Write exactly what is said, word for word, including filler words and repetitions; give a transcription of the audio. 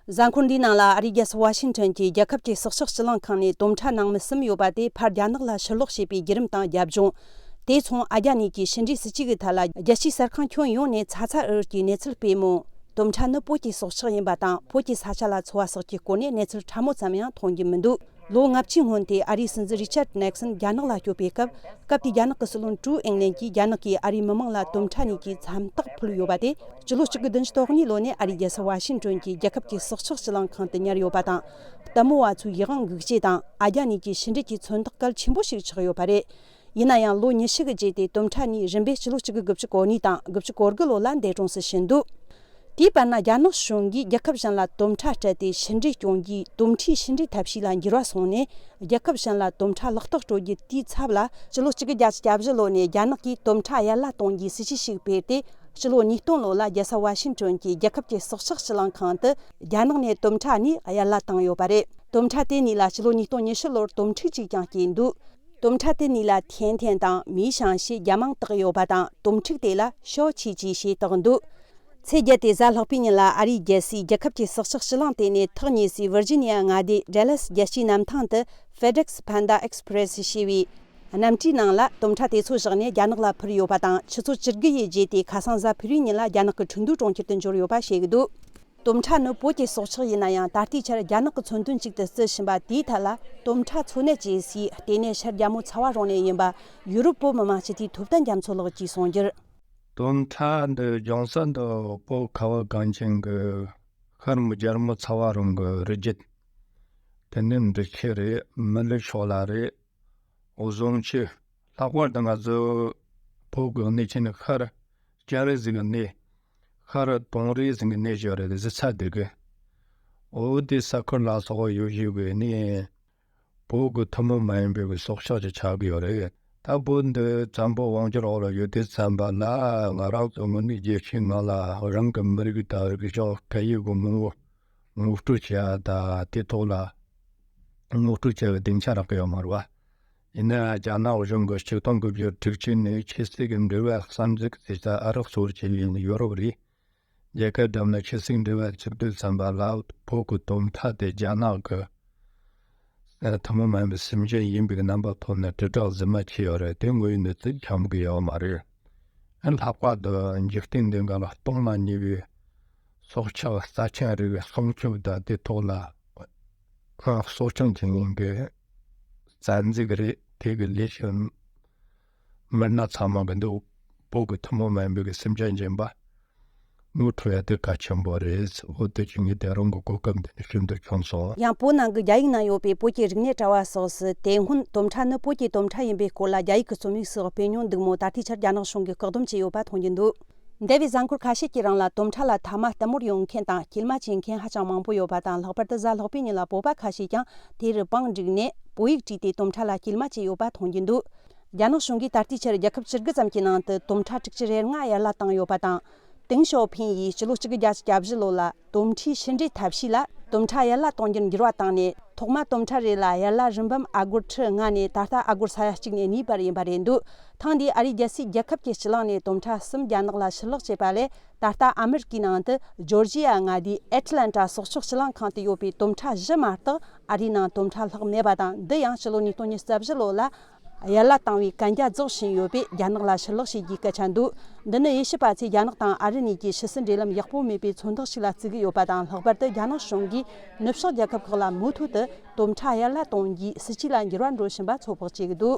གཟའ་འཁོར་འདིའི་ནང་ལ་ཨ་རིའི་རྒྱལ་ས་ཝ་ཤིང་ཊོན་གྱི་རྒྱལ་ཁབ་ཀྱི་སྲོག་ཆགས་སྤྱི་གླིང་ཁང་ནས་དོམ་ཁྲ་ནང་མི་གསུམ་ཡོད་པ་དེ་ཕར་རྒྱ་ནག་ལ་ཕྱིར་ལོག་བྱས་པའི་བརྒྱུད་རིམ་དང་རྒྱབ་ལྗོངས། དེ་མཚུངས་ཨ་རྒྱ་ནས་ཀྱི་ཕྱི་འབྲེལ་སྲིད་ཇུས་ཀྱི་ཐད་ལ་རྒྱལ་སྤྱིའི་གསར་ཁང་ཁྱོན་ཡོངས་ནས་ཚ་ཚ་འུར་འུར་གྱིས་གནས་ཚུལ་སྤེལ་མོད། དོམ་ཁྲ་ནི་བོད་ཀྱི་སྲོག་ཆགས་ཡིན་པ་དང་བོད་ཀྱི་ས་ཆ་ལ་འཚོ་བ་སོགས་ཀྱི་སྐོར་ནས་གནས་ཚུལ་ཕྲ་མོ་ཙམ་ཡང་མཐོང་རྒྱུ་མི་འདུག་ལོ་ལྔ་བཅུའི་སྔོན་དེ་ཨ་རིའི་སྲིད་འཛིན་རི་ཆར་ནེག་སོན་རྒྱ་ནག་ལ་བསྐྱོད་པའི་སྐབས། སྐབས་དེའི་རྒྱ་ནག་གི་སྲིད་བློན་ཀྲུའུ་ཨིང་ལེན་གྱིས་རྒྱ་ནག་གིས་ཨ་རིའི་མི་མང་ལ་དོམ་ཁྲ་གཉིས་ཀྱི་མཚམས་རྟགས་ཕུལ་ཡོད་པ་དེ། སྤྱི་ལོ་གཅིག་དགུ་བདུན་ཅུ་དོན་གཉིས་ལོ་ནས་ཨ་རིའི་རྒྱལ་ས་ཝ་ཤིང་ཊོན་གྱི་རྒྱལ་ཁབ་ཀྱི་སྲོག་ཆགས་སྤྱི་གླིང་ཁང་དུ་ཉར་ཡོད་པ་དང་། ལྟད་མོ་བ་ཚོའི་ཡིད་དབང་འགུག་བྱེད་དང་ཨ་རྒྱ་གཉིས་ཀྱི་ཕྱི་འབྲེལ་གྱི་མཚོན་རྟགས་གལ་ཆེན་པོ་ཞིག་ཆགས་ཡོད་པ་རེད། ཡིན་ན་ཡང་ལོ་ཉི་ཤུ་གི་རྗེས་ཏེ་དོམ་ཁྲ་གཉིས་རིམ་པས་སྤྱི་ལོ་གཅིག་དགུ་དགུ་བཅུ་གོ་གཉིས་དང་དགུ་བཅུ་གོ་དགུ་ལོ་ལ་འདས་གྲོངས་སུ་ཕྱིན་འདུག་དེའི་བར་ན་རྒྱ་ནག་གཞུང་གིས་རྒྱལ་ཁབ་གཞན་ལ་དོམ་ཁྲ་སྤྲད་དེ་ཕྱི་འབྲེལ་སྐྱོང་རྒྱུའི་དོམ་ཁྲའི་ཕྱི་འབྲེལ་ཐབས་ཤེས་ལ་འགྱུར་བ་སོང་ནས། རྒྱལ་ཁབ་གཞན་ལ་དོམ་ཁྲ་ལག་རྟགས་སྤྲོད་རྒྱུ་དེའི་ཚབ་ལ། སྤྱི་ལོ་གཅིག་དགུ་བརྒྱད་ཅུ་གྱ་བཞི་ལོ་ནས་རྒྱ་ནག་གིས་དོམ་ཁྲ་གཡར་ལ་གཏོང་རྒྱུའི་སྲིད་ཇུས་ཤིག་སྤེལ་ཏེ། སྤྱི་ལོ་ཉིས་སྟོང་ལོ་ལ་རྒྱལ་ས་ཝ་ཤིང་ཊོན་གྱི་རྒྱལ་ཁབ་ཀྱི་སྲོག་ཆགས་སྤྱི་གླིང་ཁང་དུ་རྒྱ་ནག་ནས་དོམ་ཁྲ་གཉིས་གཡར་ལ་བཏང་ཡོད་པ་རེད། དོམ་ཁྲ་དེ་གཉིས་ལ་སྤྱི་ལོ་ཉིས་སྟོང་ཉི་ཤུ་ལོར་དོམ་ཕྲུག་ཅིག་ཀྱང་སྐྱེས་འདུག་དོམ་ཁྲ་དེ་གཉིས་ལ་ཐན་ཐན་དང་མིའི་ཞང་ཞེས་རྒྱ་མིང་བཏགས་ཡོད་པ་དང་། དོམ་ཕྲུག་དེ་ལ་ཤའོ་ཆི་ཆི་ཞེས་བཏགས་འདུག་ཚེས་བརྒྱད་དེ་གཟའ་ལྷག་པའི་ཉིན་ལ་ཨ་རིའི་རྒྱལ་སའི་རྒྱལ་ཁབ་ཀྱི་སྲོག་ཆགས་སྤྱི་གླིང་དེ་ནས་ཐག་ཉེ་སའི་ཝིར་ཇི་ནི་ཡ་མངའ་སྡེའི་ཌལ་ལཱས་རྒྱལ་སྤྱིའི་གནམ་ཐང་དུ་ཧྥེ་ཌེག་སི་ཕན་ཌ་ཨེག་སི་པི་རེ་སི་ཞེས་པའི་གནམ་གྲུའི་ནང་ལ་དོམ་ཁྲ་དེ་ཚོ་བཞག་ནས་རྒྱ་ནག་ལ་འཕུར་ཡོད་པ་དང་། ཆུ་ཚོད་བཅུ་དགུ་ཡི་རྗེས་དེ་ཁ་སང་གཟའ་ཕུར་བུའི་ཉིན་ལ་རྒྱ་ནག་གི་ཁྲིན་ཏུའུ་གྲོང་ཁྱེར་དུ་འབྱོར་ཡོད་པ་བཤད་ཀྱི་འདུག་དོམ་ཁྲ་ནི་བོད་ཀྱི་སྲོག་ཆགས་ཡིན་ན་ཡང་། ད་ལྟའི་ཆར་རྒྱ་ནག་གི་མཚོན་དོན་ཅིག་ཏུ་བརྩི་བཞིན་པ་དེའི་ཐད་ལ། དོམ་ཁྲ་འཚོ་གནས་བྱེད་སའི་ལྟེ་གནས་ཤར་རྒྱལ་མོ་ཚ་བ་རོང་ནས་ཡིན་པ་ཡུ་རོབ་བོད་མི་མང་སྤྱི་འཐུས་ཐོབ་ཐང་རྒྱ་མཚོ་ལགས་ཀྱིས་གསུངས་རྒྱུར། དོམ་ཁྲ་འདི་ལྗོངས་ས་འདི་བོད་ཁ་བ་གངས་ཅན་གྱི་ཤར་རྒྱལ་མོ་ཚ་བ་རོང་གི་རི་རྒྱུད། དེ་ནས་འབྲི་ཆུ་རེད། མི་ལི་ཤོག་ལ་རེད། འོ་ཟོམ་ཆུ། ལྷག་པར་དུ་ང་ཚོ་བོད་ཀྱི་གནས་ཆེན་ཤར་སྤྱན་རས་གཟིགས་ཀྱི་གནས། ཤར་དུང་རི་ཟིག་གི་གནས་བཞི་རེད། གཟི་ཚ་སྡེ་དགུ། འོ་དེ་ས་ཁུལ་ལ་སོགས་ཡོད་བཞིན་པའི་གནས། བོད་ཀྱི་ཐུན་མོང་མ་ཡིན་པའི་སྲོག་ཆགས་ཅིག་ཆགས་ཀྱི་ཡོད་རེད། ད་བོད་འདི་བཙན་པོའི་དབང་སྒྱུར་འོག་ལ་ཡོད་དུས་ཙམ་པ་ལ། ང་རང་ཚོ་དངོས་གནས་རྒྱལ་སྤྱིའི་ངང་ལ་རང་གི་མི་རིགས་དང་རིག་གཞུང་སྐད་ཡིག་གི་ངོ་བོ་ངོ་སྤྲོད་བྱེད་ཡ་ད་དེ་ཐོག་ལ་ངོ་སྤྲོད་བྱ་བའི་སྡིངས་ཆ་རག་གི་ཡོད་མ་རེད་བ། ཡིན་ནའང་རྒྱ་ནག་གཞུང་གིས་ཆིག་སྟོང་དགུ་བརྒྱ་དྲུག་ཅུ་ནས་ཆོས་སྲིད་ཀྱི་འབྲེལ་བ་གསར་འཛུགས་བྱས་ཏེ། ཨ་རག་གཙོ་བོར་བྱས་པའི་ཡོ་རོབ་རེད། རྒྱལ་ཁབ་འདྲ་མིན་ཆོས་སྲིད་འབྲེལ་བ་བཙུགས་དུས་ཙམ་པ་ལ། བོད་ཀྱི་དོམ་ཁྲ་དེ་རྒྱ་ནག་གི་ཐུན་མོང་མ་ཡིན་པའི་སེམས་ཅན་ཡིན་པའི་རྣམ་པ་ཐོག་ནས་དྲིལ་བསྒྲགས་རྫུན་མ་བྱས་ཡོད་རེད། དེ་དངོས་ཡོད་གནས་ཚུལ་འཆམ་གི་ཡོད་མ་རེད། ལྷག་པར་དུ་འཇིག་རྟེན་འདི་ག་ལ་སྟོང་མ་ཉེ་བའི་སྲོག་ཆགས་རྩ་ཆེན་རིགས་སྲུང་སྐྱོབ་དང་དེ་ཐོག་ལ་གསོ་སྐྱོང་བྱེད་མཁན་གྱི་རྩ་འཛུགས་རེད། དེ་གི་ལས་བྱེད་མི་སྣ་ཚང་མ་གི་འདུག་བོད་ཀྱི་ཐུན་མོང་མ་ཡིན་པའི་སེམས་ཅན་ཡིན་པ་ངོ་སྤྲོད་ཡ་དེ་གལ་ཆེན་པོ་རེད། འོ་དེ་ཅིག་ངས་དེ་རིང་གི་གོ་སྐབས་འདི་ནས་ཤིན་ཏུ་བྱུང་སོང་། ཡང་བོད་ནང་གི་རྒྱ་ཡིག་ནང་ཡོད་པའི་བོད་ཀྱི་རིག་གནས་དྲ་བ་སོགས་སུ་དེ་སྔོན་དོམ་ཁྲ་ནི་བོད་ཀྱི་དོམ་ཁྲ་ཡིན་པའི་སྐོར་ལ་རྒྱ་ཡིག་གི་རྩོམ་ཡིག་སོགས་སྤེལ་མྱོང་འདུག་མོད། ད་ལྟའི་ཆར་རྒྱ་ནག་གཞུང་གིས་བཀག་སྡོམ་བྱས་ཡོད་པ་མཐོང་རྒྱུ་འདུག་འདས་པའི་གཟའ་འཁོར་ཁ་ཤས་ཀྱི་རིང་ལ་དོམ་ཁྲ་ལ་ཐ་མ་ལྟད་མོར་ཡོང་མཁན་དང་སྐྱེལ་མ་བྱེད་མཁན་ཧ་ཅང་མང་པོ་ཡོད་པ་དང་། ལྷག་པར་དུ་གཟའ་ལྷག་པའི་ཉིན་ལ་བོད་པ་ཁ་ཤས་ཀྱང་དེ་རུ་བང་བསྒྲིགས་ནས་བོད་ཡིག་བྲིས་ཏེ་དོམ་ཁྲ་ལ་སྐྱེལ་མ་བྱས་ཡོད་པ་མཐོང་རྒྱུ་འདུག་རྒྱ་ནག་གཞུང་གིས་ད་ལྟའི་ཆར་རྒྱལ་ཁབ་བཅུ་དགུ་ཙམ་གྱི་ནང་དུ་དོམ་ཁྲ་དྲུག་ཅུ་རེ་ལྔ་གཡར་ལ་བཏང་ཡོད་པ་དང་། ཏེང་ཞའོ་ཕིང་ཡིས་སྤྱི་ལོ་གཅིག་དགུ་བརྒྱད་ཅུ་གྱ་བཞི་ལོ་ལ་དོམ་ཁྲའི་ཕྱི་འབྲེལ་ཐབས་ཤེས་ལ་དོམ་ཁྲ་གཡར་ལ་གཏོང་རྒྱུར་འགྱུར་བ་བཏང་ནས། ཐོག་མ་དོམ་ཁྲ་རེ་ལ་གཡར་ལ་རིན་འབུམ་ཨ་སྒོར་ཁྲི་ལྔ་ནས་ད་ལྟ་ཨ་སྒོར་ས་ཡ་གཅིག་ནས་གཉིས་བར་ཡིན་པ་རེད་འདུག་ཐེངས་འདིའི་ཨ་རིའི་རྒྱལ་སའི་རྒྱལ་ཁབ་ཀྱི་སྤྱི་གླིང་ནས་དོམ་ཁྲ་གསུམ་རྒྱ་ནག་ལ་ཕྱིར་ལོག་བྱས་པ་ལས། ད་ལྟ་ཨ་མི་རི་ཀའི་ནང་དུ་ཇོར་ཇི་ཡ་མངའ་སྡེའི་ཨེ་ཊི་ལན་ཊ་སྲོག་ཆགས་སྤྱི་གླིང་ཁང་དུ་ཡོད་པའི་དོམ་ཁྲ་བཞི་མ་གཏོགས་ཨ་རིའི་ནང་དོམ་ཁྲ་ལྷག་མེད་པ་དང་། འདི་ཡང་ཕྱི་ལོ་ཉིས་སྟོང་ཉི་ཤུ་རྩ་བཞི་ལོ་ལ་གཡར་ལ་བཏང་བའི་གན་རྒྱ་རྫོགས་བཞིན་ཡོད་པས། རྒྱ་ནག་ལ་ཕྱིར་ལོག་བྱེད་རྒྱུའི་སྐད་ཆ་འདུག་འདི་ནི་དབྱེ་ཞིབ་པ་ཚོས་རྒྱ་ནག་དང་ཨ་རི་གཉིས་ཀྱི་ཕྱི་སྲིད་འབྲེལ་ལམ་ཡག་པོ་མེད་པའི་མཚོན་རྟགས་ཤིག་ལ་བརྩི་གི་ཡོད་པ་དང་། ལྷག་པར་དུ་རྒྱ་ནག་གཞུང་གིས་ནུབ་ཕྱོགས་རྒྱལ་ཁབ་ཁག་ལ་མུ་མཐུད་དུ་དོམ་ཁྲ་གཡར་ལ་གཏོང་རྒྱུའི་སྲིད་ཇུས་ལ་འགྱུར་བ་འགྲོ་བཞིན་པ་ཚོད་དཔག་བྱེད་ཀྱི་འདུག